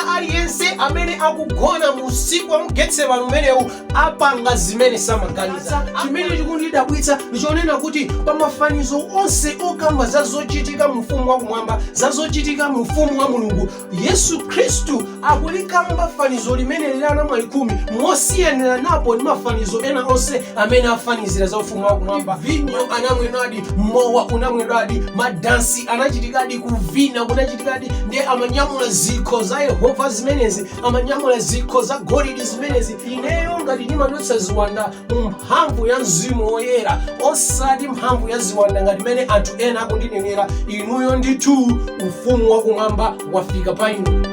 Wina aliyense amene akugona mu usiku wa mu Getsemani umenewu apanga zimene samaganiza. Chimene chikundidabwitsa ndi chonena kuti pa mafanizo onse okamba za zochitika mu ufumu wakumwamba, za zochitika mu ufumu wa Mulungu, Yesu Khristu akulikamba fanizo limeneli la anamwali 10 mosiyaniranapo ndi mafanizo ena onse amene afanizira za ufumu wakumwamba. Vinyo anamwedwadi, mowa unamwedwadi, madansi anachitikadi, kuvina kunachitikadi, ndiye amanyamula zikho za Yehova zimenezi, amanyamula zikho za golidi zimenezi. Ineyo ngati ndimachotsa ziwanda mu mphamvu ya Mzimu Woyera, osati mphamvu ya ziwanda ngati mmene anthu ena akundinenera, inuyo ndithu ufumu wakumwamba wafika pa inu.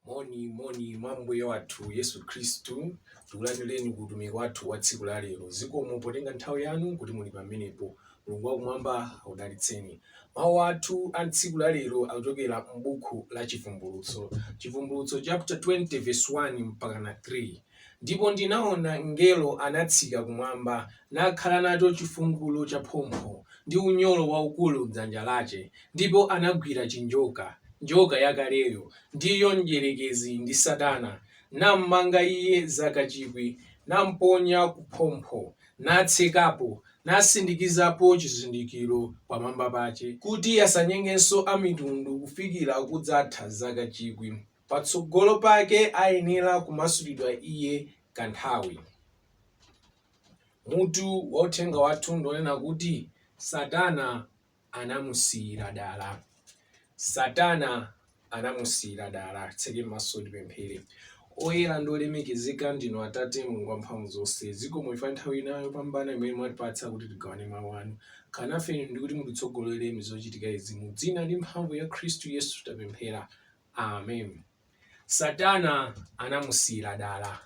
Moni moni mwa Mbuye wathu Yesu Khristu, tikulandireni ku utumiki wathu wa tsiku la lero. Zikomo potenga nthawi yanu kuti muli pamenepo. Mulungu wakumwamba akudalitseni. Mawu athu a tsiku la lero akuchokera m'buku la Chivumbulutso, Chivumbulutso chapter 20 verse 1 mpakana 3. Ndipo ndinaona mngelo anatsika kumwamba, nakhala nacho chifungulo cha phompho, ndi unyolo waukulu m'dzanja lache, ndipo anagwira chinjoka, njoka yakaleyo, ndiyo Mdierekezi ndi Satana, nammanga iye zaka chikwi, namponya kuphompho, natsekapo, nasindikizapo chizindikiro pamwamba pache, kuti asanyengenso amitundu kufikira kudzatha zaka chikwi, patsogolo pake ayenera kumasulidwa iye kanthawi. Mutu wa uthenga wathu ndi wonena kuti Satana anamusiyira dala. Satana anamusiyira dala. Titseke maso tipemphere. Oyera ndi olemekezeka ndinu Atate Mulungu wamphamvu zonse. Zikomo chifukwa nthawi ina yopambana imene mwatipatsa kuti tigawane mawu anu. Khalani nafe inu ndi kuti mutitsogolere m'zochitika izi. Mu dzina ndi mphamvu ya Khristu Yesu tapemphera. Amen. Satana anamusiyira dala.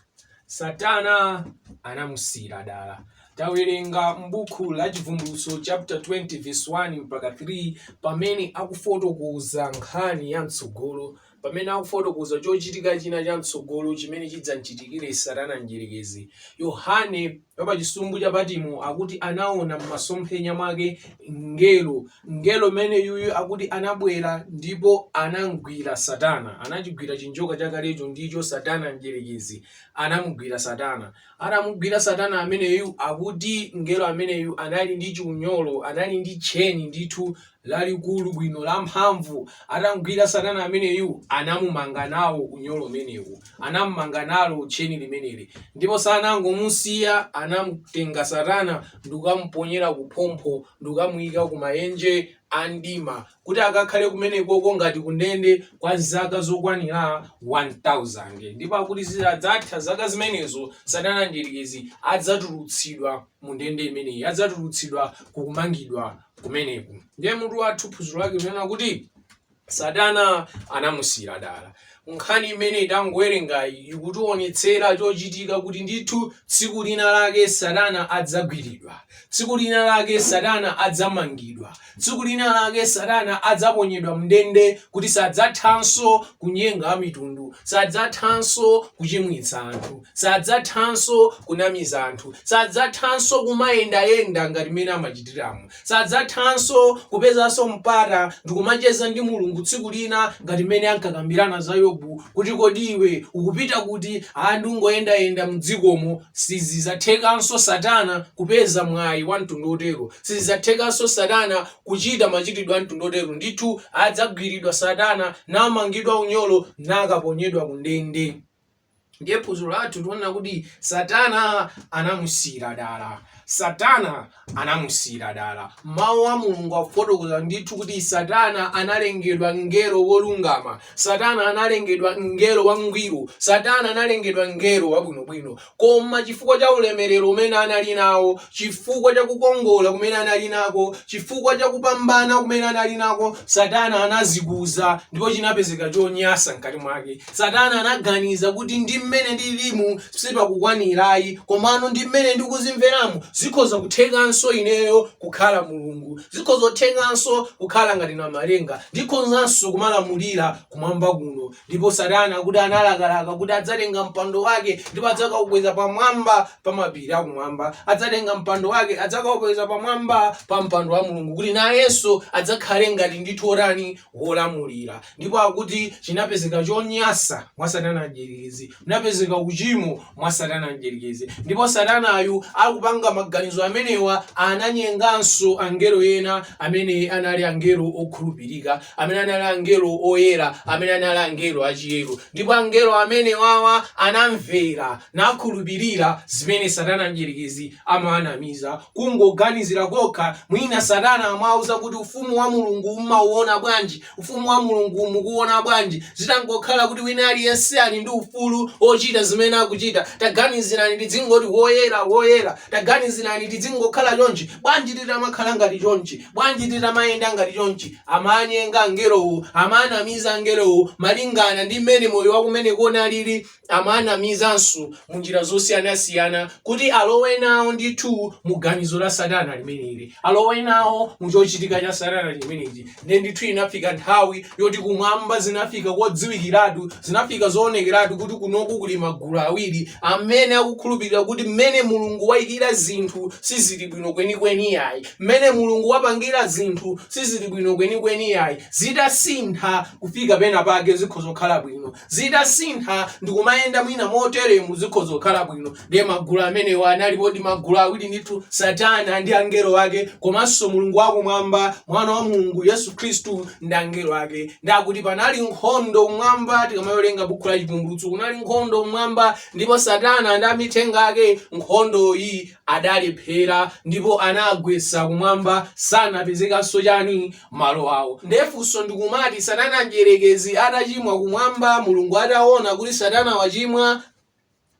Satana anamusiyira dala. Tawerenga m'buku la Chivumbulutso chapter 20 verse 1 mpaka 3 pamene akufotokoza nkhani ya mtsogolo, pamene akufotokoza chochitika china cha mtsogolo chimene chidzamchitikire Satana Mdyerekezi. Yohane wa pa chisumbu cha Patimo akuti anaona m'masomphenya mwake mngelo. Mngelo ameneyuyu akuti anabwera ndipo anamgwira Satana, anachigwira chinjoka chakalecho, ndicho Satana Mdyerekezi. Anamugwira Satana. Atamugwira Satana ameneyu, akuti mngelo ameneyu anali ndi chiunyolo, anali ndi tcheni ndithu lalikulu bwino, lamphamvu. Atamgwira Satana ameneyu, anamumanga nawo unyolo umenewu, anam'manga nalo tcheni limeneli. Ndipo sanangomusiya, anam'tenga Satana ndi kukamuponyera kuphompho ndi kukamuika kumaenje a mdima, kuti akakhale kumenekoko ngati kundende kwa zaka zokwanira 1,000. Ndipo akuti zikadzatha zaka zimenezo, Satana Mdyerekezi adzatulutsidwa mu ndende imeneyi, adzatulutsidwa ku kumangidwa kumeneku. Ndiye mutu wathu phunziro lake linena kuti Satana anamusiyira dala. Nkhani imene tangowerengayi ikutionetsera chochitika kuti ndithu tsiku lina lake Satana adzagwiridwa. Tsiku lina lake Satana adzamangidwa. Tsiku lina lake Satana adzaponyedwa m'ndende kuti sadzathanso kunyenga amitundu, sadzathanso kuchimwitsa anthu, sadzathanso kunamiza anthu, sadzathanso kumayendayenda ngati mmene amachitiramu. Sadzathanso kupezanso mpata ndikumacheza ndi Mulungu tsiku lina ngati mmene ankakambirana za Yobu kuti kodi iwe ukupita kuti? Aa ndingoyendayenda mdzikomo. Sizidzathekanso Satana kupeza mwayi wa mtundu wotero. Sizidzathekanso Satana kuchita machitidwe a mtundu wotero. Ndithu adzagwiridwa Satana namangidwa unyolo nakaponyedwa kundende. Ndiye phunziro lathu tikunena kuti Satana anamusiyira dala. Satana anamusiyira dala. Mawu a Mulungu akufotokoza ndithu kuti Satana analengedwa mngelo wolungama. Satana analengedwa mngelo wangwiro. Satana analengedwa mngelo wabwinobwino. Koma chifukwa cha ulemerero umene anali nawo, chifukwa cha kukongola kumene anali nako, chifukwa cha kupambana kumene anali nako, Satana anazikuza ndipo chinapezeka chonyansa mkati mwake. Satana anaganiza kuti ndi mmene ndililimu sipakukwanirayi, komano ndi mmene ndikuzimveramu zikhoza kuthekanso ineyo kukhala Mulungu, zikhoza kuthekanso kukhala ngati Namalenga, ndikhozanso kumalamulira kumwamba kuno. Ndipo Satana akuti analakalaka kuti adzatenga mpando wake ndipo adzakaukweza pamwamba pa mapiri akumwamba, adzatenga mpando wake adzakaukweza pamwamba pa mpando wa Mulungu, kuti nayenso adzakhale ngati ndithu wotani, wolamulira. Ndipo akuti chinapezeka chonyansa mwa Satana Mdyerekezi, munapezeka uchimo mwa Satana Mdyerekezi. Ndipo Satanayu akupanga maganizo amenewa ananyenganso angelo ena amene anali angelo okhulupirika, amene anali angelo oyera, amene anali angelo achiyero. Ndipo angelo amenewawa anamvera nakhulupirira zimene Satana Mdyerekezi amawanamiza. Kungoganizira kokha, mwina Satana amawauza kuti, Ufumu wa Mulungu mumauona bwanji? Ufumu wa Mulungu mukuuona bwanji? Zitangokhala kuti wina aliyense ali ndi ufulu wochita zimene akuchita. Taganizirani tidzingoti, Woyera, woyera. Taganizirani tidzingokhala chonchi. Bwanji titamakhala ngati chonchi? Bwanji titamayenda ngati chonchi? Amanyenga angelowo, amanamiza angelowo malingana ndi mmene moyo wa kumeneko unalili. Amanamizanso mu njira zosiyanasiyana kuti alowe nawo ndithu mu ganizo la Satana limeneli, alowe nawo mu chochitika cha Satana chimenechi. Ndiye ndithu inafika nthawi yoti kumwamba zinafika kodziwikiratu, zinafika zoonekeratu kuti kunoku kuli magulu awiri amene akukhulupirira kuti mmene Mulungu waikira zinthu sizili bwino kwenikweni yayi, mmene Mulungu wapangira zinthu sizili bwino kwenikweni yayi, zitasintha kufika pena pake zikhoza kukhala bwino. Zitasintha ndikumayenda mwina moteremu zikhoza kukhala bwino. Ndiye magulu amenewa analipodi magulu awiri ndithu, Satana ndi angelo ake komanso Mulungu wakumwamba, Mwana wa Mulungu Yesu Khristu ndi angelo ake. Ndiye akuti panali nkhondo kumwamba, tikamawerenga bukhu la Chivumbulutso kunali nkhondo kumwamba ndipo Satana ndi amithenga ake nkhondoyi adalephera ndipo anagwetsa kumwamba sanapezekanso chani malo awo. Nde funso ndikumati Satana mdyerekezi atachimwa kumwamba Mulungu ataona kuti Satana wachimwa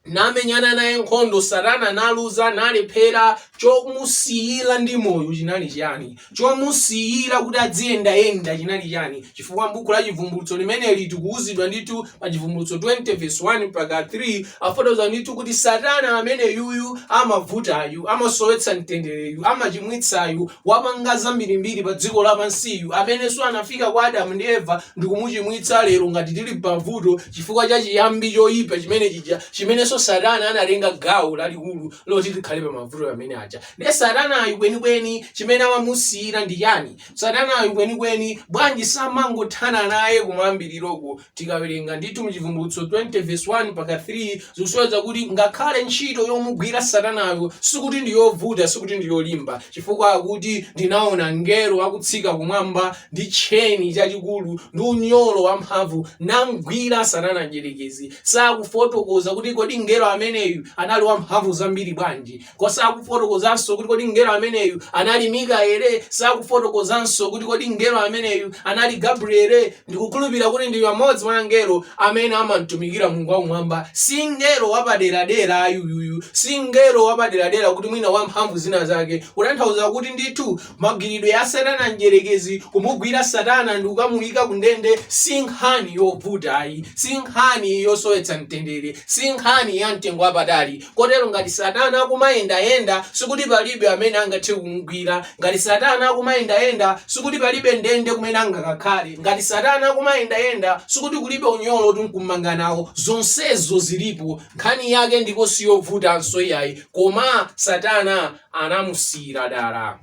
namenyana naye nkhondo Satana naluza nalephera chomusiyira ndi moyo chinali chiyani? Chomusiyira kuti adziyendayenda chinali chiyani? Chifukwa m'buku la Chivumbulutso limeneli tikuuzidwa ndithu pa Chivumbulutso 20 vesi 1 mpaka 3 afotokoza ndithu kuti Satana ameneyuyu amavutayu, amasowetsa mtendereyu, amachimwitsayu, wapanga zambirimbiri pa dziko lapansiyu, amenenso anafika kwa Adamu ndi Eva ndikumuchimwitsa lero ngati tili pavuto chifukwa cha chiyambi choyipa chimene chija chimenenso Satana anatenga gawo lalikulu loti tikhale pa mavuto amene aja. Ndiye Satanayu kwenikweni chimene amamusiyira ndi chani? Satanayu kwenikweni bwanji samangothana naye kumayambiriroko? Tikawerenga ndithu mu Chivumbulutso 20 vesi 1 mpaka 3 zikusonyeza kuti ngakhale ntchito yomugwira Satanayo sikuti ndi yovuta, sikuti ndi yolimba, chifukwa akuti, Ndinaona mngelo akutsika kumwamba ndi tcheni chachikulu ndi unyolo wamphamvu, namgwira Satana Mdyerekezi. Sakufotokoza kuti kodi mngelo ameneyu anali wamphamvu zambiri bwanji. Ko sakufotokozanso kuti kodi mngelo ameneyu anali Mikaele, sakufotokozanso kuti kodi mngelo ameneyu anali Gabriele. Ndikukhulupirira kuti ndi mmodzi mwa angelo amene amamtumikira Mulungu wakumwamba. Si mngelo wapaderadera ayi uyuyu, si mngelo wapaderadera kuti mwina wamphamvu zina zake. Kutanthauza kuti ndithu magwiridwe a Satana Mdyerekezi, kumugwira Satana ndi kukamuyika kundende si nkhani yovuta ayi, si nkhani yosowetsa mtendere, si nkhani ya mtengo wapatali. Kotero ngati Satana akumayendayenda, sikuti palibe amene angathe kumugwira. Ngati Satana akumayendayenda, sikuti palibe ndende kumene angakakhale. Ngati Satana akumayendayenda, sikuti kulibe unyolo woti nkummanga nawo. Zonsezo zilipo. Nkhani yake ndipo siyovutanso iyayi. Koma Satana anamusiyira dala.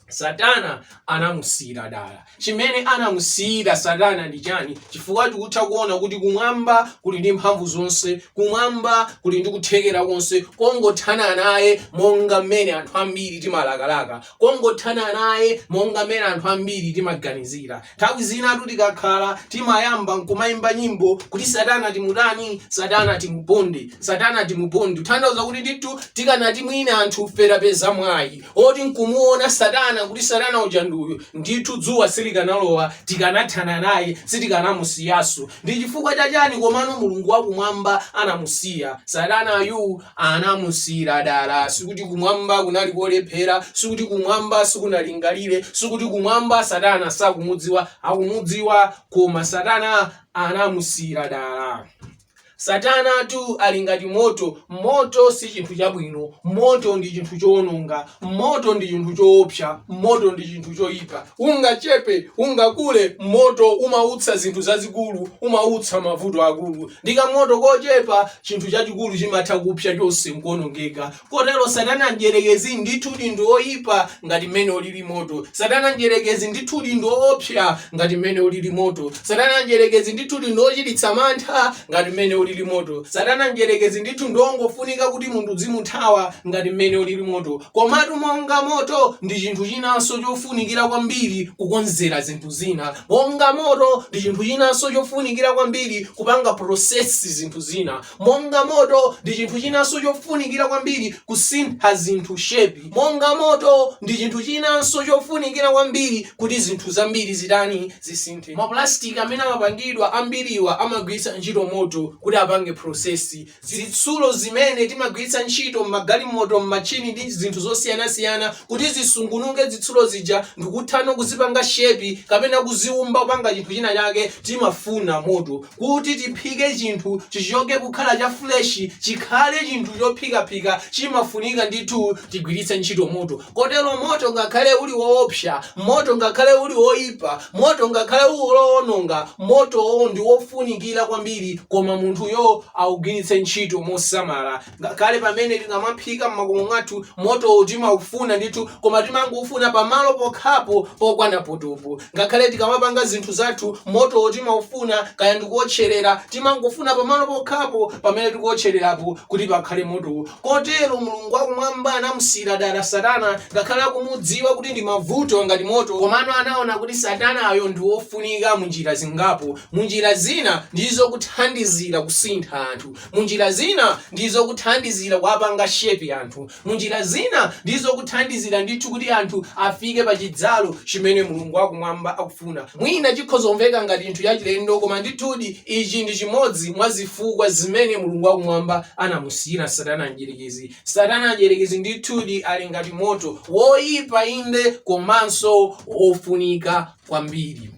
Satana anamusiyira dala. Chimene anamusiyira Satana ndi chani? Chifukwa tikutha kuona kuti kumwamba kuli ndi mphamvu zonse, kumwamba kuli ndi kuthekera konse kongothana naye monga mmene anthu ambiri timalakalaka, kongothana naye monga mmene anthu ambiri timaganizira. Nthawi zinatu tikakhala timayamba nkumayimba nyimbo kuti Satana timutani, Satana timuponde, Satana timuponde. Kutanthauza kuti ndithu tikanati mwina anthufe tapeza mwayi oti nkumuona Satana kuti Satana uja ndi uyu, ndithu dzuwa silikanalowa, tikanathana naye, sitikanamusiyanso. Ndi chifukwa cha chani komano Mulungu wakumwamba anamusiya Satanayu? Anamusiyira dala. Sikuti kumwamba kunali kolephera, sikuti kumwamba sikunalingalire, sikuti kumwamba Satana sakumudziwa, akumudziwa, koma Satana anamusiyira dala. Satanatu ali ngati moto. Moto si chinthu chabwino. Moto ndi chinthu choononga. Moto ndi chinthu choopsa. Moto ndi chinthu choipa. Ungachepe, ungakule, moto umautsa zinthu zazikulu, umautsa mavuto akulu. Ndi kamoto kochepa, chinthu chachikulu chimatha kupsa chonse nkuonongeka. Kotero Satana Mdyerekezi ndithudi ndi woipa ngati mmene ulili moto. Satana Mdyerekezi ndithudi ndi woopsa ngati mmene ulili moto. Satana Mdyerekezi ndithudi ndi wochititsa mantha ngati mmene ulili moto. Satana Mdyerekezi ndithu ndi wongofunika kuti munthu udzimuthawa ngati mmene ulili moto. Komatu monga moto ndi chinthu chinanso chofunikira kwambiri kukonzera zinthu zina. Monga moto ndi chinthu chinanso chofunikira kwambiri kupanga process zinthu zina. Monga moto ndi chinthu chinanso chofunikira kwambiri kusintha zinthu shape. Monga moto ndi chinthu chinanso chofunikira kwambiri kuti zinthu zambiri zitani? Zisinthe. Mapulasitiki amene amapangidwa ambiriwa amagwiritsa ntchito moto kuti apange process. Zitsulo zimene timagwiritsa ntchito m'magalimoto, m'matchini ndi zinthu zosiyanasiyana kuti zisungunuke zitsulo zija ndikuthano kuzipanga shape kapena kuziumba kupanga chinthu china chake timafuna moto. Kuti tiphike chinthu chichoke kukhala cha fresh chikhale chinthu chophikaphika chimafunika ndithu tigwiritse ntchito moto. Kotero moto ngakhale uli woopsa, moto ngakhale uli woipa, moto ngakhale uli woononga, motowo ndi wofunikira kwambiri koma munthuyo augwiritse ntchito mosamala. Ngakhale pamene tikamaphika m'makomo mwathu, motowo timaufuna ndithu, koma timangoufuna pamalo pokhapo pokwana potopo. Ngakhale tikamapanga zinthu zathu, motowo timaufuna, kaya ndikuotcherera, timangofuna pamalo pokhapo pamene tikuotchererapo kuti pakhale motowo. Kotero Mulungu wakumwamba anamusiyira dala Satana, ngakhale akumudziwa kuti ndi mavuto ngati moto, komano anaona kuti Satanayo ndi wofunika munjira zingapo. Munjira zina ndizo kuthandizira kusintha anthu. Munjira zina ndizo kuthandizira kuwapanga shape anthu. Munjira zina ndizo kuthandizira ndithu kuti anthu afike pa chidzalo chimene Mulungu wakumwamba akufuna. Mwina chikhoza kumveka ngati chinthu chachilendo koma ndithudi ichi ndi chimodzi mwa zifukwa zimene Mulungu wakumwamba anamusiyira Satana Mdyerekezi. Satana Mdyerekezi ndithudi ali ngati moto, woipa inde komanso wofunika kwambiri.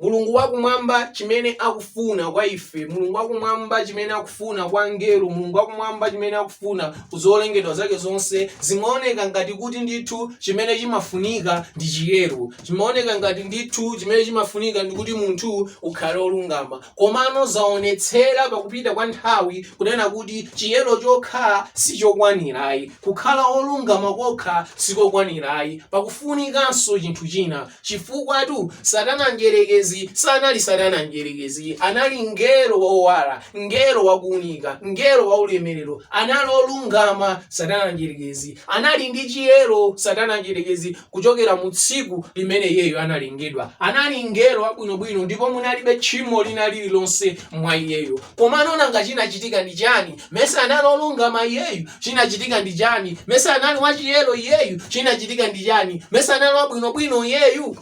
Mulungu wakumwamba chimene akufuna kwa ife, Mulungu wakumwamba chimene akufuna kwa angelo, Mulungu wakumwamba chimene akufuna ku zolengedwa zake zonse, zimaoneka ngati kuti ndithu chimene chimafunika ndi chiyero. Chimaoneka ngati ndithu chimene chimafunika ndi kuti munthu ukhale wolungama. Komano zaonetsera pakupita kwa nthawi kunena kuti chiyero chokha sichokwanira ayi. Kukhala wolungama kokha sikokwanira ayi. Pakufunikanso chinthu china. Chifukwatu, Satana Mdyerekezi sanali Satana Mdyerekezi, anali mngelo wowala, mngelo wa kuunika, mngelo wa ulemerero. Anali wolungama, Satana Mdyerekezi. Anali ndi chiyero, Satana Mdyerekezi, kuchokera mu tsiku limene iyeyo analengedwa. Anali mngelo wabwinobwino ndipo munalibe tchimo lina lililonse mwa iyeyo. Komano nanga chinachitika ndi chani? Mesa anali olungama iyeyu? Chinachitika ndi chani? Mesa anali wachiyero iyeyu? Chinachitika ndi chani? Mesa anali wabwinobwino iyeyu?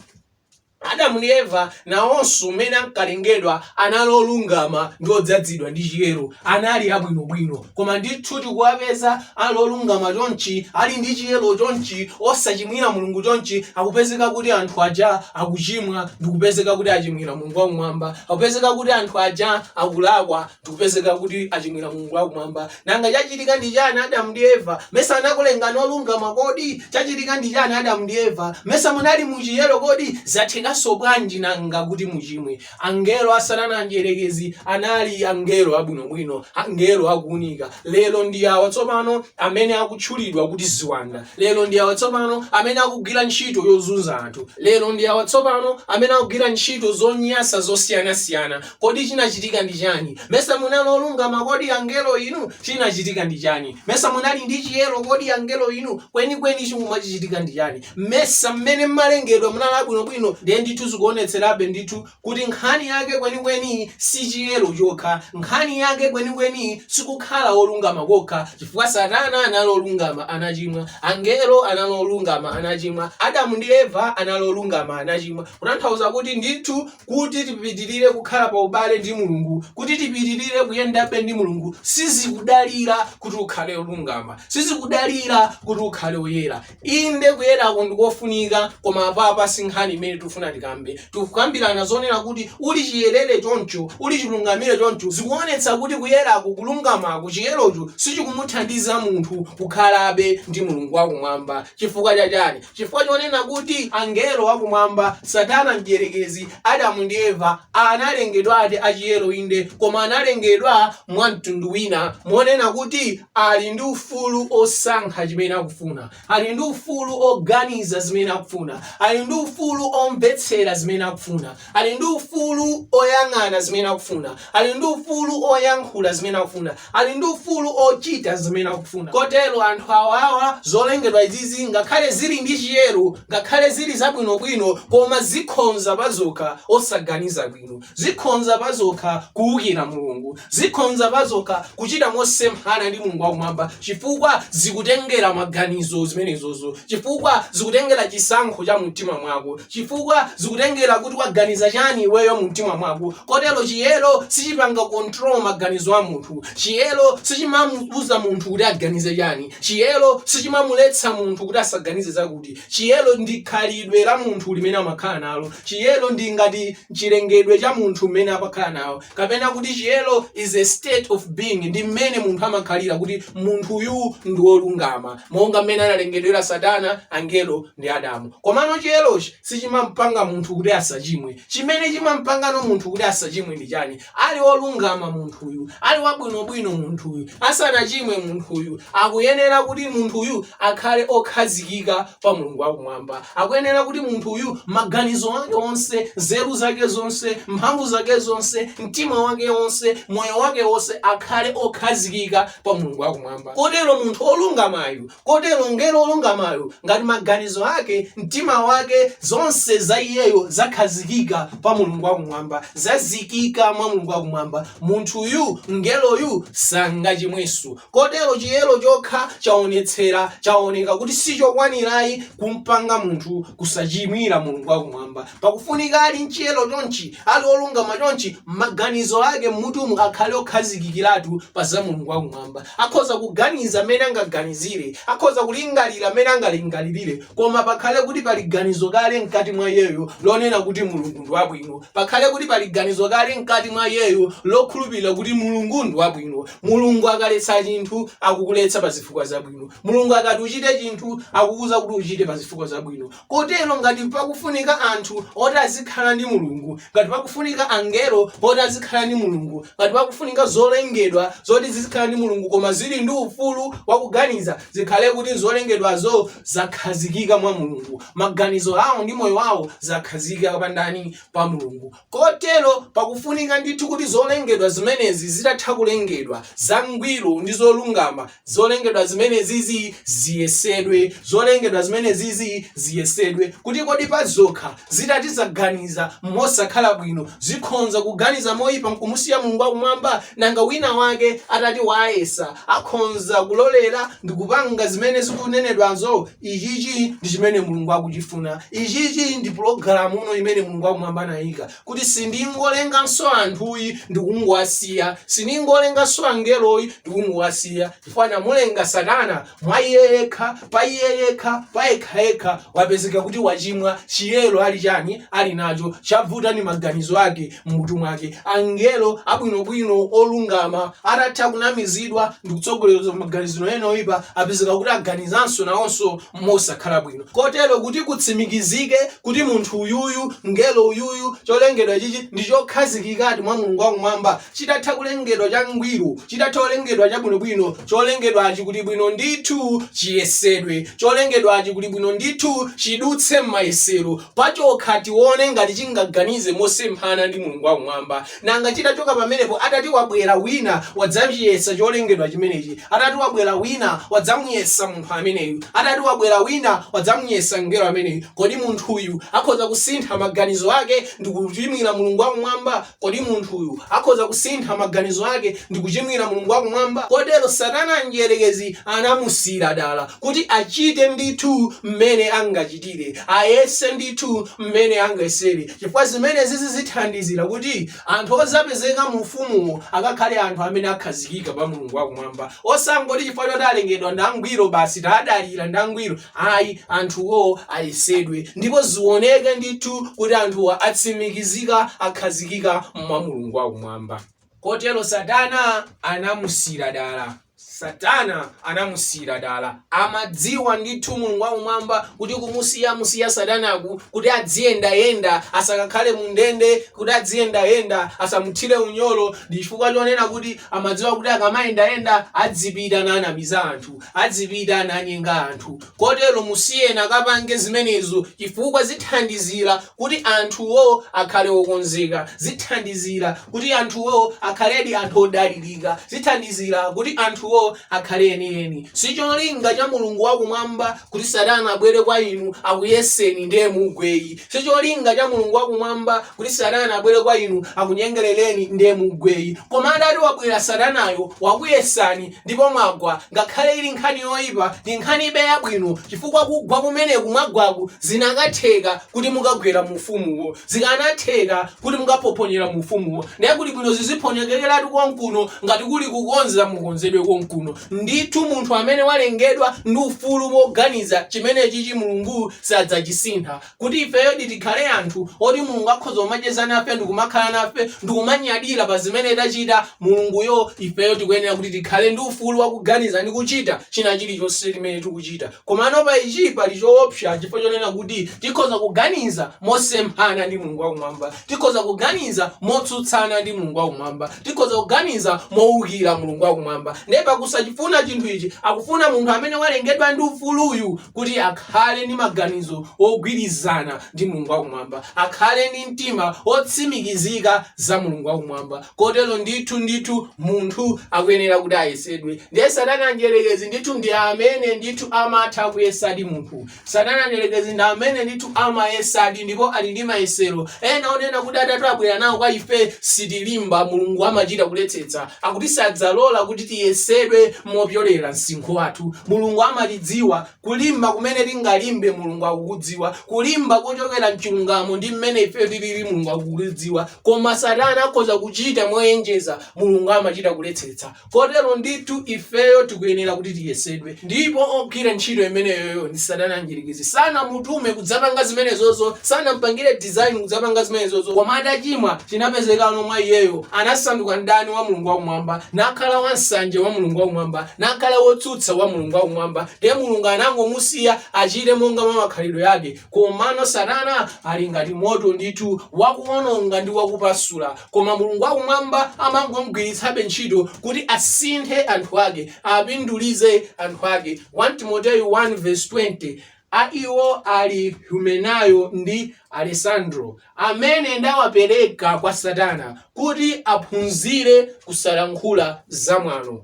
Adamu ndi Eva nawonso mmene ankalengedwa anali olungama ndi odzadzidwa ndi chiyero. Anali abwinobwino. Koma ndithu tikuwapeza ali olungama chonchi, ali ndi chiyero chonchi, osachimwira Mulungu chonchi, akupezeka kuti anthu aja akuchimwa ndikupezeka kuti achimwira Mulungu wakumwamba. Akupezeka kuti anthu aja akulakwa ndikupezeka kuti achimwira Mulungu wakumwamba. Nanga chachitika ndi chani Adamu ndi Eva? Mesa anakulengani olungama kodi? Chachitika ndi chani Adamu ndi Eva? Mesa munali muchiyero kodi? Zathekanso bwanji nanga kuti muchimwe? Angelo a Satana Mdyerekezi anali angelo abwinobwino, angelo akuunika. Lero ndi awa tsopano amene akutchulidwa kuti ziwanda. Lero ndi awa tsopano amene akugwira ntchito yozunza anthu. Lero ndi awa tsopano amene akugwira ntchito zonyansa zosiyanasiyana. Kodi chinachitika ndi chani? Mesa munali olungama kodi angelo inu? Chinachitika ndi chani? Mesa munali ndi chiyero kodi angelo inu? Kwenikweni chikumachitika ndi chani? Mesa mmene mmalengedwa munali abwinobwino? Ndiye ndithu zikuonetserabe ndithu kuti nkhani yake kwenikweni si chiyero chokha. Nkhani yake kwenikweni sikukhala wolungama kokha, chifukwa Satana anali olungama anachimwa, angelo anali olungama anachimwa, Adamu ndi Eva anali olungama anachimwa. Kutanthauza kuti ndithu Kuti tipitirire kukhala pa ubale ndi Mulungu, kuti tipitirire kuyendabe ndi Mulungu, sizikudalira kuti ukhale olungama, sizikudalira kuti ukhale oyera. Inde kuyerako ndikofunika, koma apapa si nkhani imene tikufuna. tikufuna tikambe. Tikukambirana zonena kuti uli chiyerere choncho, uli chilungamire choncho, zikuonetsa kuti kuyeraku, kulungamaku, chiyerocho sichikumuthandiza munthu kukhalabe ndi Mulungu wakumwamba. Chifukwa cha chani? Chifukwa chonena kuti angelo akumwamba, Satana Mdierekezi, Adamu ndi Eva, analengedwadi achiyero inde, koma analengedwa mwa mtundu wina, monena kuti ali ndi ufulu osankha chimene akufuna, ali ndi ufulu oganiza zimene akufuna, ali ndi ufulu omvetsera zimene akufuna, ali ndi ufulu oyang'ana zimene akufuna, ali ndi ufulu oyankhula zimene akufuna, ali ndi ufulu ochita zimene akufuna. Kotero anthu awawa, zolengedwa izizi, ngakhale zili ndi chiyero, ngakhale zili zabwinobwino, koma zikhonza pazokha osaganiza bwino, zikhonza pazokha kuwukira Mulungu, zikhonza pazokha kuchita mosemphana ndi Mulungu wakumwamba, chifukwa zikutengera maganizo zimenezozo, chifukwa zikutengera chisankho cha mumtima mwako, chifukwa zikutengera kuti waganiza chani iweyo mumtima mwako. Kotero chiyero sichipanga control maganizo a munthu. Chiyero sichimamuuza munthu kuti aganize chani. Chiyero sichimamuletsa munthu kuti asaganize zakuti. Chiyero ndi khalidwe la munthu limene amakhala nalo. Chiyero ndi ngati chilengedwe cha munthu mmene amakhala nawo. Kapena kuti chiyero is a state of being, ndi mmene munthu amakhalira kuti munthuyu ndi wolungama, monga mmene analengedwera Satana, angelo ndi Adamu. Komano chiyerochi sichimampanga munthu kuti asachimwe. Chimene chimampangano munthu kuti asachimwe ndi chani? Ali wolungama munthuyu, ali wabwinobwino munthuyu, asanachimwe munthuyu, akuyenera kuti munthuyu akhale okhazikika pa Mulungu wakumwamba. Akuyenera kuti munthuyu maganizo ake onse, nzeru zake zonse, mphamvu zake zonse, mtima wake wonse, moyo wake wonse akhale okhazikika pa Mulungu wakumwamba. Kotero munthu olungamayu Kotero mngelo wolungamayo, ngati maganizo ake, mtima wake, zonse za iyeyo zakhazikika pa Mulungu wakumwamba, zazikika mwa Mulungu wakumwamba, munthuyu, mngeloyu, sangachimwenso. Kotero chiyero chokha chaonetsera, chaoneka kuti sichokwanirayi kumpanga munthu kusachimwira Mulungu wakumwamba. Pakufunika ali nchiyero chonchi, ali wolungama chonchi, maganizo ake mmutumu akhale okhazikikiratu pa za Mulungu wakumwamba. Akhoza kuganiza mmene angaganizire, akhoza kulingalira mmene angalingalirire, koma pakhale kuti pali ganizo kale mkati mwa iyeyo lonena kuti Mulungu ndi wabwino. Pakhale kuti pali ganizo kale mkati mwa iyeyo lokhulupirira kuti Mulungu ndi wabwino. Mulungu akaletsa chinthu, akukuletsa pa zifukwa zabwino. Mulungu akati uchite chinthu, akukuuza kuti uchite pa zifukwa zabwino. Kotero ngati pakufunika anthu oti azikhala ndi Mulungu, ngati pakufunika angelo oti azikhala ndi Mulungu, ngati pakufunika zolengedwa zoti zizikhala ndi Mulungu koma zili ndi ufulu wakuganiza, zikhale kuti zolengedwazo zakhazikika mwa Mulungu. Maganizo awo ndi moyo wawo zakhazikika pa ndani? Pa Mulungu. Kotero pakufunika ndithu kuti zolengedwa zimenezi zitatha kulengedwa, zangwiro ndi zolungama, zolengedwa zimenezizi ziyesedwe, zolengedwa zimenezizi ziyesedwe, kuti kodi pazokha zitati zaganiza mosakhala bwino, zikhonza kuganiza moyipa nkumusiya Mulungu wakumwamba? Nanga wina wake atati wayesa, akhonza kulolera ndikupanga zimene zikunenedwazo? Ichichi ndi chimene Mulungu akuchifuna. Ichichi ndi pulogalamuno imene Mulungu wakumwamba anayika, kuti sindingolenganso anthuyi ndikungowasiya, sindingolenganso angeloyi ndikungowasiya, chifukwa namulenga Satana mwa iye yekha, pa iye yekha, payekhayekha, wapezeka kuti wachimwa, chiyero ali chani? Ali nacho, chavuta ndi maganizo ake mmutu mwake. Angelo abwinobwino olungama atatha kunamizidwa ndikutsogoleredwa maganizo ena oipa, apezeka kuti aganizanso nawonso mosakhala bwino. Kotero kuti kutsimikizike kuti munthu uyuyu, mngelo uyuyu, cholengedwa chichi ndi chokhazikikadi mwa Mulungu wakumwamba, chitatha kulengedwa changwiro, chitatha kulengedwa chabwinobwino, cholengedwachi kuli bwino ndithu chiyesedwe, cholengedwachi kuli bwino ndithu chidutse m'mayesero, pachokha tione ngati chingaganize mosemphana ndi Mulungu wakumwamba. Nanga chitachoka pamenepo atati wabwera wina wadzachiyesa cholengedwa chimenechi, atati wabwera wina wadzamuyesa munthu ameneyu, atati wabwera wina wadzamuyesa mngelo ameneyu, kodi munthuyu akhoza kusintha maganizo ake ndikuchimwira Mulungu wakumwamba? Kodi munthuyu akhoza kusintha maganizo ake ndikuchimwira Mulungu wakumwamba? Kotero Satana Mdierekezi anamusiyira dala kuti achite ndithu mmene angachitire, ayese ndithu mmene angayesere, chifukwa zimenezizi zithandizira kuti anthu odzapezeka mu ufumuwo akakhale anthu amene akhazikika pa Mulungu wakumwamba, osangoti chifukwa choti alengedwa ndi angwiro basi, taadalira ndi angwiro, ayi, anthuwo ayesedwe ndipo zioneke. Zitheke ndithu kuti anthuwa atsimikizika, akhazikika mwa Mulungu wakumwamba. Kotero Satana anamusiyira dala. Satana anamusiyira dala. Amadziwa ndithu Mulungu wakumwamba kuti kumusiya musiya Satanaku kuti adziyendayenda, asakakhale mu ndende, kuti adziyendayenda, asamuthire unyolo, ndi chifukwa chonena kuti amadziwa kuti akamayendayenda adzipita nanamiza anthu, adzipita nanyenga anthu. Kotero musiyeni akapange zimenezo chifukwa zithandizira kuti anthuwo akhale okonzeka, zithandizira kuti anthuwo akhaledi anthu odalirika, zithandizira kuti anthuwo akhale enieni. Si cholinga cha Mulungu wa Kumwamba kuti Satana abwere kwa inu akuyeseni ndiye mugweyi. Si cholinga cha Mulungu wa Kumwamba kuti Satana abwere kwa inu akunyengerereni ndiye mugweyi. Koma atati wabwera Satanayo wakuyesani ndipo mwagwa, ngakhale ili nkhani yoipa, ndi nkhanibe yabwino, chifukwa kugwa kumeneku mwagwaku zinakatheka kuti mukagwera mu ufumuwo, zikanatheka kuti mukaphophonyera mu ufumuwo. Ndiye kuli bwino ziziphonyekeratu konkuno, ngati kuli kukonza mukonzedwe konkuno. Ndithu munthu amene walengedwa ndi ufulu woganiza, chimenechichi Mulungu sadzachisintha. Kuti ifeyodi tikhale anthu oti Mulungu akhoza kumacheza nafe ndikumakhala nafe ndikumanyadira pa zimene tachita Mulunguyo, ifeyo tikuyenera kuti tikhale ndi ufulu wakuganiza ndi kuchita china chilichonse chimene tikuchita. Komano pa ichi pali choopsa chifukwa chonena kuti tikhoza kuganiza mosemphana ndi Mulungu wakumwamba, tikhoza kuganiza motsutsana ndi Mulungu wakumwamba, tikhoza kuganiza moukira Mulungu wakumwamba. Ndiye pakusachifuna chinthu ichi, akufuna munthu amene walengedwa ndi ufuluyu kuti akhale ndi maganizo ogwirizana ndi Mulungu wakumwamba, akhale ndi mtima wotsimikizika za Mulungu wakumwamba. Kotero ndithu ndithu munthu akuyenera kuti ayesedwe. Ndiye Satana mdyerekezi ndithu ndi amene ndithu amatha kuyesadi munthu. Satana mdyerekezi ndi amene ndithu amayesadi ndipo ali ndi mayesero ena onena kuti atati abwera nawo kwa ife sitilimba. Mulungu amachita kuletsetsa. Akuti sadzalola kuti tiyesedwe mopyolera msinkhu wathu. Mulungu amatidziwa. Kulimba kumene tingalimbe, Mulungu akukudziwa. Kulimba kochokera m'chilungamo ndi mmene ifeyo tilili, Mulungu akukudziwa. Koma Satana akhoza kuchita moyenjeza, Mulungu amachita kuletsetsa. Kotero ndithu ifeyo tikuyenera kuti tiyesedwe. Ndipo ogwira ntchito imeneyoyo ndi Satana Mdyerekezi. Sanamutume kudzapanga zimenezozo, sanampangire design kudzapanga zimenezozo. Koma atachimwa, chinapezekano mwa iyeyo, anasanduka mdani wa Mulungu wakumwamba, nakhala wansanje wa Mulungu wakumwamba, nakhala wotsutsa wa Mulungu wakumwamba. Ndiye Mulungu anangomusiya achite monga mwa makhalidwe ake. Komano Satana ali ngati moto ndithu, wakuwononga ndi wakupasula. Koma Mulungu wakumwamba amangomgwiritsabe ntchito kuti asinthe anthu ake, apindulize anthu ake. 1 Timoteyu 1 vesi 20, A iwo ali Humenayo ndi Alesandro, amene ndawapereka kwa Satana, kuti aphunzire kusalankhula zamwano.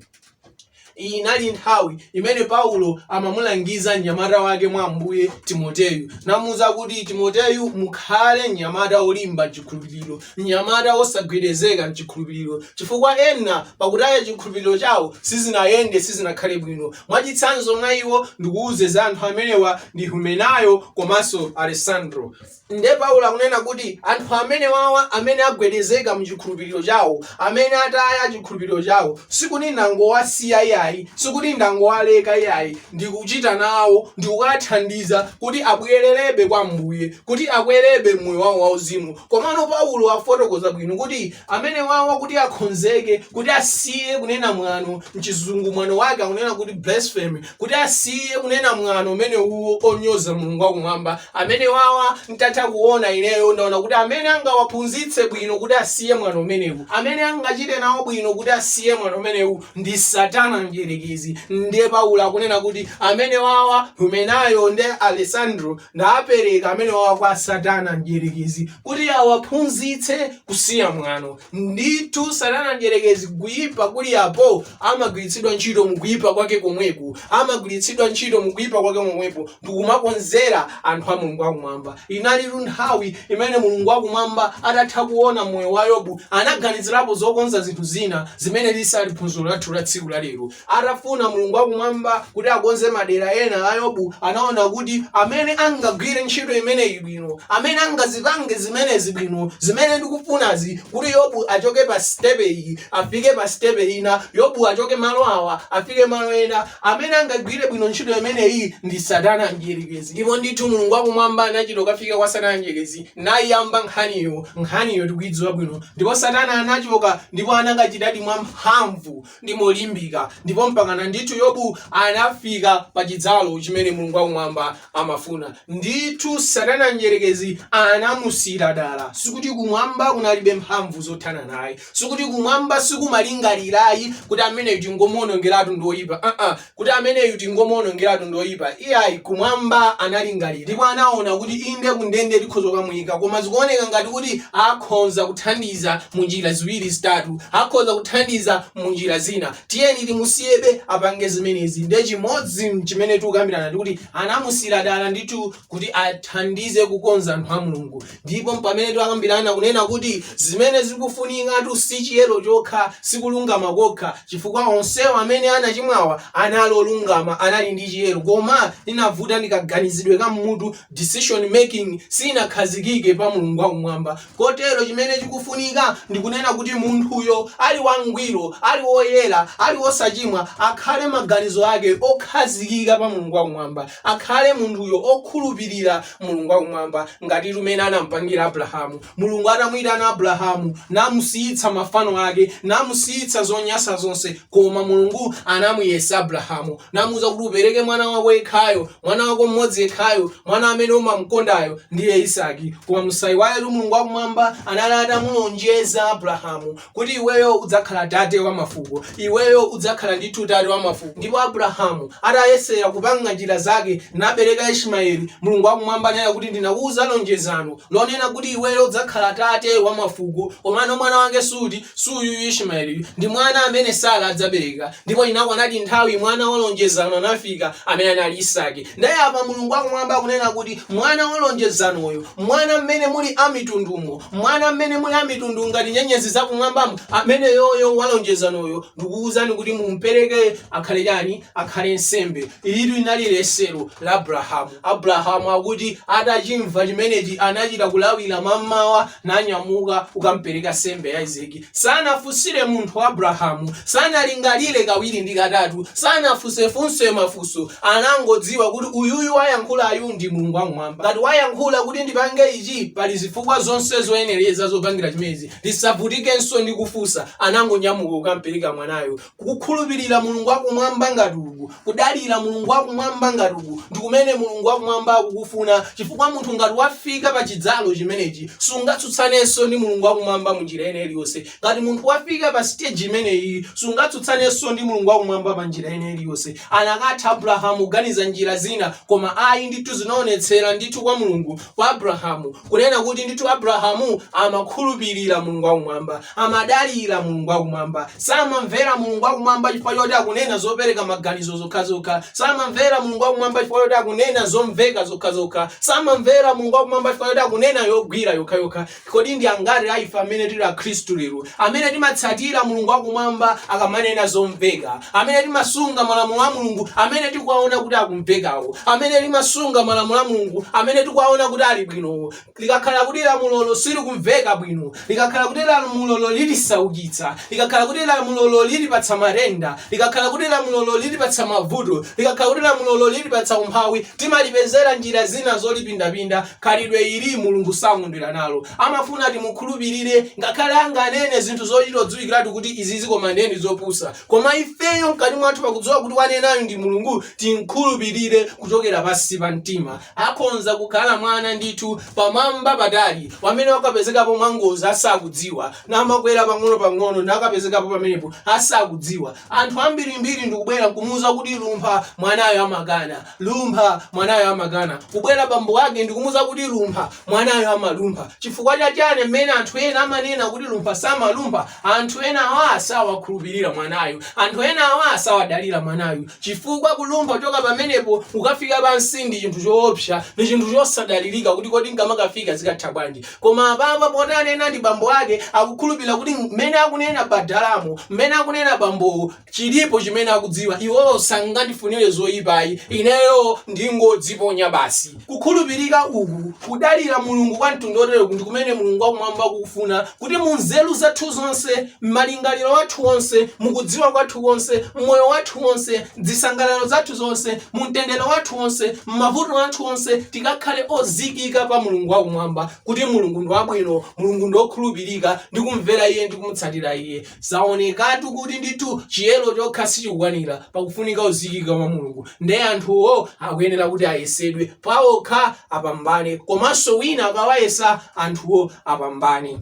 Iyi inali nthawi imene Paulo amamulangiza mnyamata wake mwa Ambuye, Timoteyu, namuuza kuti, Timoteyu, mukhale mnyamata wolimba m'chikhulupiriro, mnyamata wosagwedezeka m'chikhulupiriro, chifukwa ena pakutaya chikhulupiriro chawo sizinayende, sizinakhale bwino. Mwachitsanzo mwa iwo, ndikuuze za anthu amenewa ndi Humenayo komanso Alesandro. Nde Paulo akunena kuti anthu amenewawa amene agwedezeka mu chikhulupiriro chawo, amene ataya chikhulupiriro chawo, sikuti ndangowasiya iyayi, sikuti ndangowaleka iyayi, ndikuchita nawo, ndikukathandiza kuti abwererebe kwa Ambuye, kuti akwerebe mmoyo wawo wauzimu. Komano Paulo afotokoza bwino kuti amenewawa kuti akhonzeke, kuti asiye kunena mwano, mchizungu mwano wake akunena kuti blasphemy, kuti asiye kunena mwano umenewuwo onyoza Mulungu wakumwamba, amenewawa ntatha kuona ineyo ndaona kuti amene angawaphunzitse bwino kuti asiye mwano umenewu, amene angachite nawo bwino kuti asiye mwano umenewu ndi Satana mdyerekezi. Ndiye Paulo akunena kuti amenewawa Humenayo ndi Alesandro ndapereka amenewawa kwa Satana mdyerekezi kuti awaphunzitse kusiya mwano. Ndithu Satana mdyerekezi kuyipa kuli apo amagwiritsidwa ntchito mu kuyipa kwake komweku, amagwiritsidwa ntchito mu kuyipa kwake komwepo ndikumakonzera anthu a Mulungu wakumwamba. Inalitu nthawi imene Mulungu wakumwamba atatha kuona moyo wa Yobu anaganizirapo zokonza zinthu zina zimene lisali phunziro lathu la tsiku la lero. Atafuna Mulungu wakumwamba kuti akonze madera ena a Yobu, anaona kuti amene angagwire ntchito imeneyi bwino, amene angazipange zimenezi bwino, zimene ndikufunazi, kuti Yobu achoke pa sitepe iyi afike pa sitepe ina, Yobu achoke malo awa afike malo ena, amene angagwire bwino ntchito imeneyi ndi Satana Mdierekezi. Ndipo ndithu Mulungu wakumwamba anachita kukafika kwa Satana Mdierekezi nayiyamba nkhaniyo, nkhaniyo tikuidziwa bwino. Ndipo Satana anachoka ndipo anakachitadi mwamphamvu ndi molimbika, ndipo mpakana ndithu Yobu anafika pa chidzalo chimene Mulungu wakumwamba amafuna. Ndithu Satana Mdierekezi anamusiyira dala. Sikuti kumwamba kunalibe mphamvu zothana naye. Sikuti kumwamba sikumalingalirayi kuti ameneyu tingomuonongeratu ndi woyipa. Aa, kuti ameneyu tingomuonongeratu ndi woyipa. Iyayi, kumwamba analingalira ndipo anaona kuti inde kundende tikhoza kukamuyika koma zikuoneka ngati kuti akhonza kuthandiza mu njira ziwiri zitatu, akhoza kuthandiza mu njira zina. Tiyeni timusiyebe apange zimenezi. Ndiye chimodzi chimene tikukambirana ndi kuti anamusiyira dala ndithu kuti athandize kukonza anthu a Mulungu. Ndipo mpamene tikukambirana kunena kuti zimene zikufunikatu si chiyero chokha, si kulungama kokha, chifukwa onsewa amene anachimwawa anali olungama, anali ndi chiyero, koma linavuta ndi kaganizidwe ka mmutu, decision making sinakhazikike pa Mulungu wakumwamba. Kotero chimene chikufunika ndi kunena kuti munthuyo ali wangwiro, ali woyera, ali wosachimwa, akhale maganizo ake okhazikika pa Mulungu wakumwamba, akhale munthuyo okhulupirira Mulungu wakumwamba, ngatitu mene anampangira Abrahamu. Mulungu atamuitana Abrahamu, namusiyitsa mafano ake, namusiyitsa zonyansa zonse, koma Mulungu anamuyesa Abrahamu, namuuza kuti upereke mwana wako yekhayo, mwana wako mmodzi yekhayo, mwana amene umamkondayo, ndiye Isaki. Koma musaiwaletu Mulungu wakumwamba anali atamulonjeza Abrahamu kuti iweyo udzakhala tate wa mafuko, iweyo udzakhala ndithu tate wa mafuko. Ndipo Abrahamu atayesera kupanga njira zake nabereka Ismaeli, Mulungu wakumwamba ananena kuti ndinakuuza lonjezano lonena kuti iweyo udzakhala tate wa mafuko, komano mwana wake suti suyuyu Ismaeliyu, ndi mwana amene Sara adzabereka. Ndipo inakwanadi nthawi, mwana wa lonjezano anafika, amene anali Isake. Ndiye apa Mulungu wakumwamba akunena kuti mwana wa lonjezanoyo, mwana mmene muli amitundumo, mwana mmene muli amitundu ngati nyenyezi zakumwambamo, ameneyoyo wa lonjezanoyo, ndikukuuzani kuti mumpereke akhale chani? Akhale nsembe. Ilitu linali yesero la Abrahamu. Abrahamu akuti atachimva chimenechi anachita kulawira mammawa nanyamuka kukampereka nsembe ya Isake. Sanafunsire munthu Abrahamu, sanalingalire kawiri ndi katatu, sanafunsefunse mafunso, anangodziwa kuti uyuyu wayankhulayu ndi Mulungu wakumwamba. Ngati wayankhula kuti ndipange ichi, pali zifukwa zonse zoyenereza zopangira chimenezi, ndisavutikenso ndi kufunsa, anangonyamuka kukampereka mwanayo. Kukhulupirira Mulungu wakumwamba ngati uku, kudalira Mulungu wakumwamba ngati uku, ndi kumene Mulungu wakumwamba akukufuna, chifukwa munthu ngati wafika pa chidzalo chimenechi, sungatsutsanenso ndi Mulungu wakumwamba mu njira ina iliyonse. Ngati munthu wafika pa stage imeneyi, sungatsutsanenso ndi Mulungu wakumwamba pa njira ina iliyonse. Anakatha Abrahamu kuganiza njira zina, koma ayi ndithu zinaonetsera ndithu kwa Mulungu, kwa Abrahamu, kunena kuti ndithu Abrahamu amakhulupirira Mulungu wakumwamba. Amadalira Mulungu wakumwamba. Samamvera Mulungu wakumwamba chifukwa choti akunena zopereka maganizo zokhazokha. Samamvera Mulungu wakumwamba chifukwa choti akunena zomveka zokhazokha. Samamvera Mulungu wakumwamba chifukwa choti akunena yogwira yokhayokha. Kodi ndi angati a ife amene tili Akhristu lero amene timatsatira Mulungu wakumwamba akamanena zomveka, amene timasunga malamulo a Mulungu amene tikuwaona kuti akumvekawo, amene timasunga malamulo a Mulungu amene tikuwaona kuti ali bwinowo? Likakhala kuti lamulolo silikumveka bwino, likakhala kuti lamulolo litisaukitsa, likakhala kuti lamulolo litipatsa matenda, likakhala kuti lamulolo litipatsa mavuto, likakhala kuti lamulolo litipatsa umphawi, timalipezera njira zina zolipindapinda. Khalidwe ili Mulungu sakondwera nalo. Amafuna timukhulupirire ngakhale anganene zinthu zochita kudziwikiratu kuti izizi koma ndiye ndi zopusa. Koma ifeyo mkati mwathu pakudziwa kuti wanenayo ndi Mulungu, timkhulupirire kuchokera pansi pa mtima. Akhonza kukhala mwana ndithu pamwamba patali pamene wakapezekapo mwangozi asakudziwa, namakwera pang'ono pang'ono nakapezekapo pamenepo asakudziwa. Anthu ambirimbiri ndikubwera nkumuuza kuti lumpha, mwanayo amakana. Lumpha, mwanayo amakana. Kubwera bambo ake ndikumuuza kuti lumpha, mwanayo amalumpha. Chifukwa cha chani mmene anthu ena amanena kuti lumpha samalumpha? Anthu enawa sawakhulupirira mwanayu. Anthu enawa sawadalira mwanayu. Chifukwa kulumpha kuchoka pamenepo kukafika pansi ndi chinthu choopsa, ndi chinthu chosadalirika kuti kodi nkamakafika zikatha bwanji. Koma apapa poti anena ndi bambo ake, akukhulupirira kuti mmene akunena badalamo, mmene akunena bambowo, Chilipo chimene akudziwa. Iwowo sangandifunire zoyipa ayi. Ineyo ndingodziponya basi. Kukhulupirika uku, kudalira Mulungu kwa mtundu wotereku ndi kumene Mulungu wakumwamba akukufuna, kuti mu nzeru zathu zonse, m'malingaliro athu onse, mu kudziwa kwathu konse, m'moyo wathu wonse, m'zisangalalo zathu zonse, mu mtendere wathu wonse, m'mavuto athu onse, tikakhale ozikika pa Mulungu wakumwamba, kuti Mulungu ndi wabwino, Mulungu ndi wokhulupirika, ndi kumvera Iye ndi kumutsatira Iye. Zaonekatu kuti ndithu chiyero chokha sichikukwanira, pakufunika kuzikika mwa Mulungu. Nde anthuwo akuyenera kuti ayesedwe paokha apambane, komanso wina akawayesa anthuwo apambane.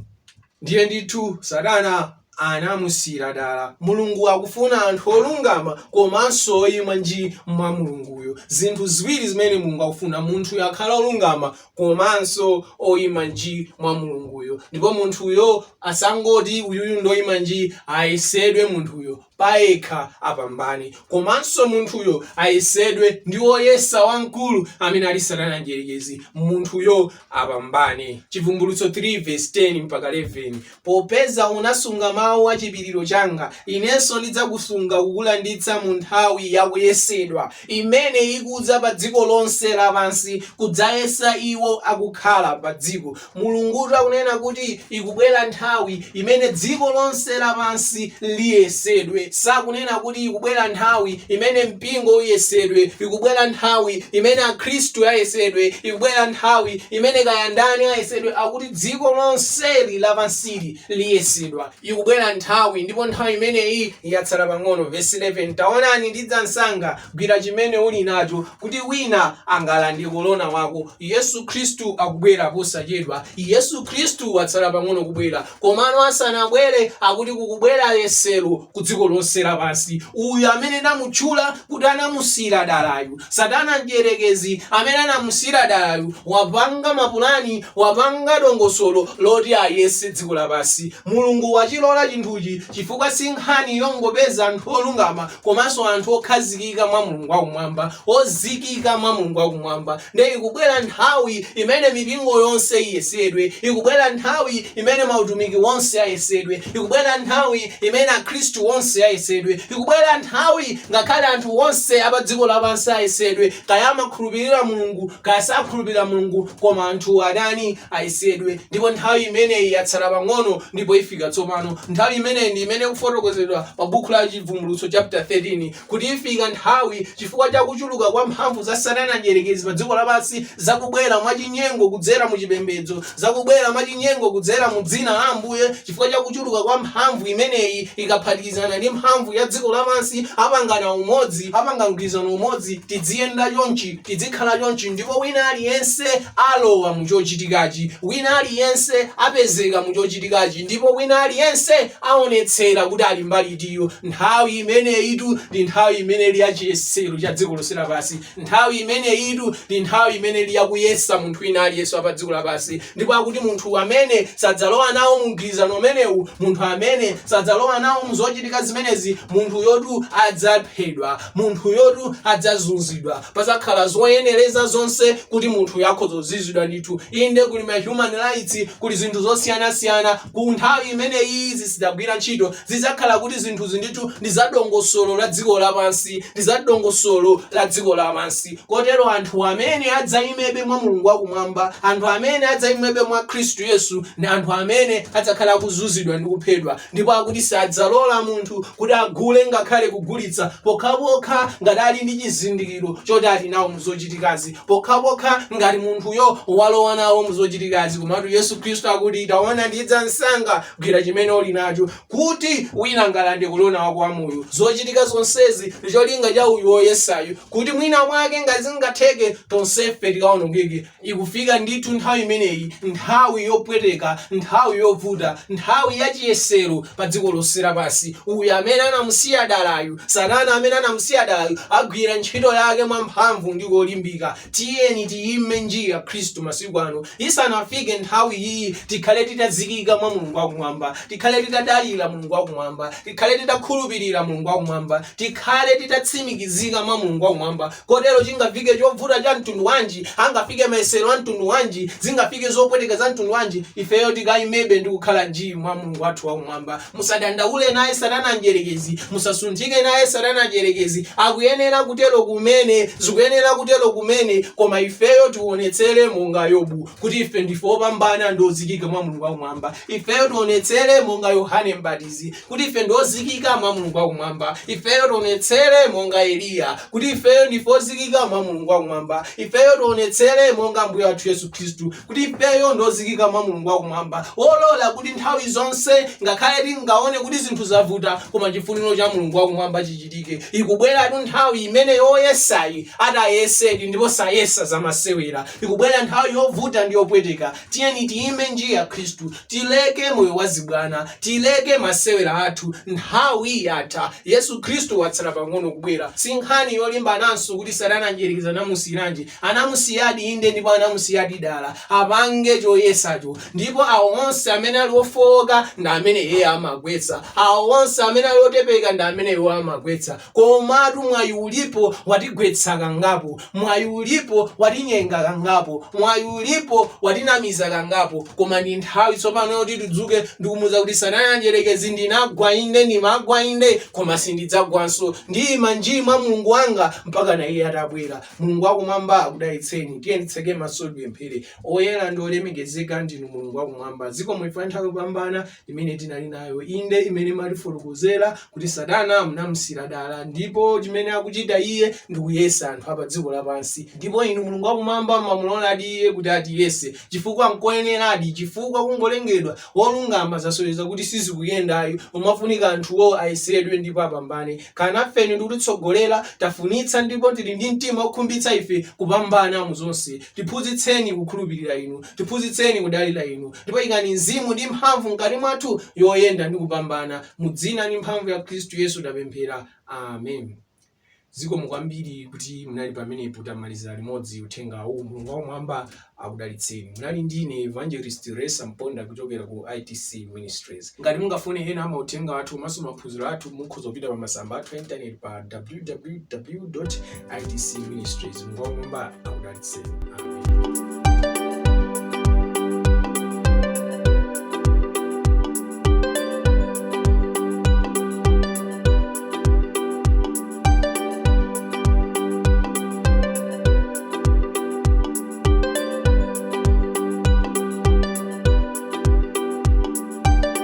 Ndiye ndithu Satana anamusiyira dala. Mulungu akufuna anthu olungama komanso oyima nji mwa Mulunguyo. Zinthu ziwiri zimene Mulungu akufuna, munthuyo akhale olungama komanso oyima nji mwa Mulunguyo. Ndipo munthuyo asangoti uyuyu ndoyima nji, ayesedwe munthuyo payekha apambane. Komanso munthuyo ayesedwe ndi woyesa wamkulu amene ali Satana Mdyerekezi, munthuyo apambane. Chivumbulutso 3 vesi 10 mpaka 11, Popeza unasunga mawu a chipiriro changa, Inenso ndidzakusunga kukulanditsa mu nthawi ya kuyesedwa, imene ikudza pa dziko lonse lapansi, kudzayesa iwo akukhala padziko. Mulungutu akunena kuti ikubwera nthawi imene dziko lonse lapansi liyesedwe. Sakunena kuti ikubwera nthawi imene mpingo uyesedwe, ikubwera nthawi imene Akhristu ayesedwe, ikubwera nthawi imene kaya ndani ayesedwe. Akuti dziko lonseli lapansili liyesedwa. Ikubwera nthawi, ndipo nthawi imeneyi yatsala pang'ono. Vesi 11, Taonani, ndidza msanga, gwira chimene uli nacho, kuti wina angalande korona wako. Yesu Khristu akubwera posachedwa. Yesu Khristu watsala pang'ono kubwera. Komano asanabwere, akuti kukubwera yesero ku dziko lonse lapansi. Uyu amene ndamutchula kuti anamusiyira dalayu, Satana Mdyerekezi amene anamusiyira dalayu, wapanga mapulani, wapanga dongosolo loti ayese dziko lapansi. Mulungu wachilola chinthuchi chifukwa si nkhani yongopeza anthu olungama komanso anthu okhazikika mwa Mulungu wakumwamba, ozikika mwa Mulungu wakumwamba. Ndiye ikubwera nthawi imene mipingo yonse iyesedwe. Ikubwera nthawi imene mautumiki wonse ayesedwe. Ikubwera nthawi imene Akhristu onse ayesedwe. Ikubwera nthawi ngakhale anthu onse a padziko lapansi ayesedwe, kaya amakhulupirira Mulungu, kaya sakhulupirira Mulungu, koma anthuwo atani? Ayesedwe. Ndipo nthawi imeneyi yatsala pang'ono ndipo ifika tsopano. Nthawi imeneyi ndi imene ikufotokozedwa pa buku la Chivumbulutso chapter 13, kuti ifika nthawi, chifukwa cha kuchuluka kwa mphamvu za Satana Mdyerekezi pa dziko lapansi, za kubwera mwachinyengo kudzera mu chipembedzo, za kubwera mwachinyengo kudzera mu dzina la Ambuye, chifukwa cha kuchuluka kwa mphamvu imeneyi ikaphatikizana ndi mphamvu ya dziko lapansi, apangana umodzi, apanga mgwirizano umodzi, tidziyenda chonchi, tidzikhala chonchi, ndipo wina aliyense alowa mu chochitikachi, wina aliyense apezeka mu chochitikachi, ndipo wina aliyense aonetsera kuti ali mbali itiyo. Nthawi imeneyitu ndi nthawi imene ili ya chiyesero cha dziko lonse lapansi. Nthawi imeneyitu ndi nthawi imene ili yakuyesa munthu wina aliyense wa pa dziko lapansi. Ndipo akuti munthu amene sadzalowa nawo mu mgwirizano umenewu, munthu amene sadzalowa nawo mu zochitika zimenezi, munthuyotu adzaphedwa, munthuyotu adzazunzidwa. Padzakhala zoyenereza zonse kuti munthuyo akhoza kuzunzidwa ndithu. Inde, kuli ma human rights, kuli zinthu zosiyanasiyana. Ku nthawi imeneyiyi izi sizidzagwira ntchito. Zidzakhala kuti zinthuzi ndithu ndi za dongosolo la dziko lapansi, ndi za dongosolo la dziko lapansi. Kotero anthu amene adzaimebe mwa Mulungu wa Kumwamba, anthu amene adzaimebe mwa Khristu Yesu, ndi anthu amene adzakhala akuzunzidwa ndi kuphedwa. Ndipo akuti sadzalola munthu kuti agule ngakhale kugulitsa, pokhapokha ngati ali ndi chizindikiro choti ali nawo mu zochitikazi, pokhapokha ngati munthuyo walowa nawo mu zochitikazi. Komatu Yesu Khristu akuti, Taona, ndidza msanga, gwira chimene uli nacho, kuti wina angalande korona wako wa moyo. Zochitika zonsezi ndi cholinga cha uyu woyesayu, kuti mwina mwake ngati zingatheke tonsefe tikawonongeke. Ikufika ndithu nthawi imeneyi, nthawi yopweteka, nthawi yovuta, nthawi ya chiyesero pa dziko lonse lapansi. Uyu amene anamusiya dalayu, Satana amene anamusiya dalayu, agwira ntchito yake mwamphamvu ndi kolimbika. Tiyeni tiyime nji Akhristu masiku ano. Isanafike nthawi iyi, tikhale titazikika mwa Mulungu wakumwamba, tikhale titadalira Mulungu wakumwamba, tikhale titakhulupirira Mulungu wakumwamba, tikhale titatsimikizika mwa Mulungu wakumwamba. Kotero chingafike chovuta cha mtundu wanji, angafike mayesero a mtundu wanji, zingafike zopweteka za mtundu wanji, ifeyo tikaimebe ndi kukhala njii mwa Mulungu wathu wakumwamba. Musadandaule naye Satana Mdyerekezi. mdierekezi, musasunthike naye Satana mdierekezi. Akuyenera kutero kumene, zikuyenera kutero kumene, koma ifeyo tionetsere monga Yobu kuti ife ndife opambana ndi ozikika mwa Mulungu wakumwamba. Ifeyo tionetsere monga Yohane Mbatizi kuti ife ndi ozikika mwa Mulungu wakumwamba. Ifeyo tionetsere monga Eliya kuti ifeyo ndife ozikika mwa Mulungu wakumwamba. Ifeyo tionetsere monga Ambuye wathu Yesu Khristu kuti ifeyo ndi ozikika mwa Mulungu wakumwamba, olola kuti nthawi zonse ngakhale tingaone kuti zinthu zavuta, koma chifuniro cha Mulungu wakumwamba chichitike. Ikubweratu nthawi imene yoyesayi atayesedi ndipo sayesa zamasewera. Ikubwera nthawi yovuta ndi yopweteka. Tiyeni tiyime nji Akhristu, tileke moyo wa zibwana, tileke masewera athu. Nthawi yatha. Yesu Khristu watsala pang'ono kubwera. Si nkhani yolimbananso kuti Satana mdierekezi anamusiyiranji. Anamusiyadi, inde, ndipo anamusiyadi dala apange choyesacho. Ndipo awo onse amene ali ofooka ndi amene iye amagwetsa. Awo onse amene ali otepeka ndi amene iwo amagwetsa. Komatu mwayi ulipo, watigwetsa kangapo. Mwayi ulipo, watinyenga kangapo. Mwayi ulipo, watinamiza kangapo. Koma ndi nthawi tsopano yoti tidzuke ndi kumuuza kuti, Satana Mdyerekezi, ndinagwa, inde, ndimagwa, inde, koma sindidzagwanso. Ndiima njii mwa Mulungu wanga mpakana Iye atabwera. Mulungu wakumwamba akudalitseni. Tiyeni titseke maso tipemphere. Oyera ndi olemekezeka ndinu Mulungu wakumwamba. Zikomo chifukwa nthawi yopambana imene tinali nayo, inde, imene matifotokozera kuti Satana munamusiyira dala, ndipo chimene akuchita iye ndi kuyesa anthu a pa dziko lapansi. Ndipo inu Mulungu wakumwamba mumamuloladi iye kuti atiyese, chifukwa nkoyeneradi, chifukwa kungolengedwa wolungama zasonyeza kuti sizikuyendayi, umafunika anthuwo ayesedwe ndipo apambane. Khalani nafe inu ndi kutitsogolera, tafunitsa ndipo tili ndi mtima wokhumbitsa ife kupambana mu zonse. Tiphunzitseni kukhulupirira Inu, tiphunzitseni kudalira Inu, ndipo ikani Mzimu ndi mphamvu mkati mwathu yoyenda ndi kupambana. Mu Dzina ndi mphamvu ya Khristu Yesu tapemphera. Amen. Zikomo kwambiri kuti munali pamenepo tamalizira limodzi uthengawu. Mulungu wakumwamba akudalitseni. Munali ndi ine Evangelist Resa Mponda kuchokera ku ITC Ministries. Ngati mungafune ena a mauthenga athu komanso maphunziro athu, mukhoza kupita pa masamba athu a intaneti pa www.itcministries. Mulungu wakumwamba akudalitseni. Amen.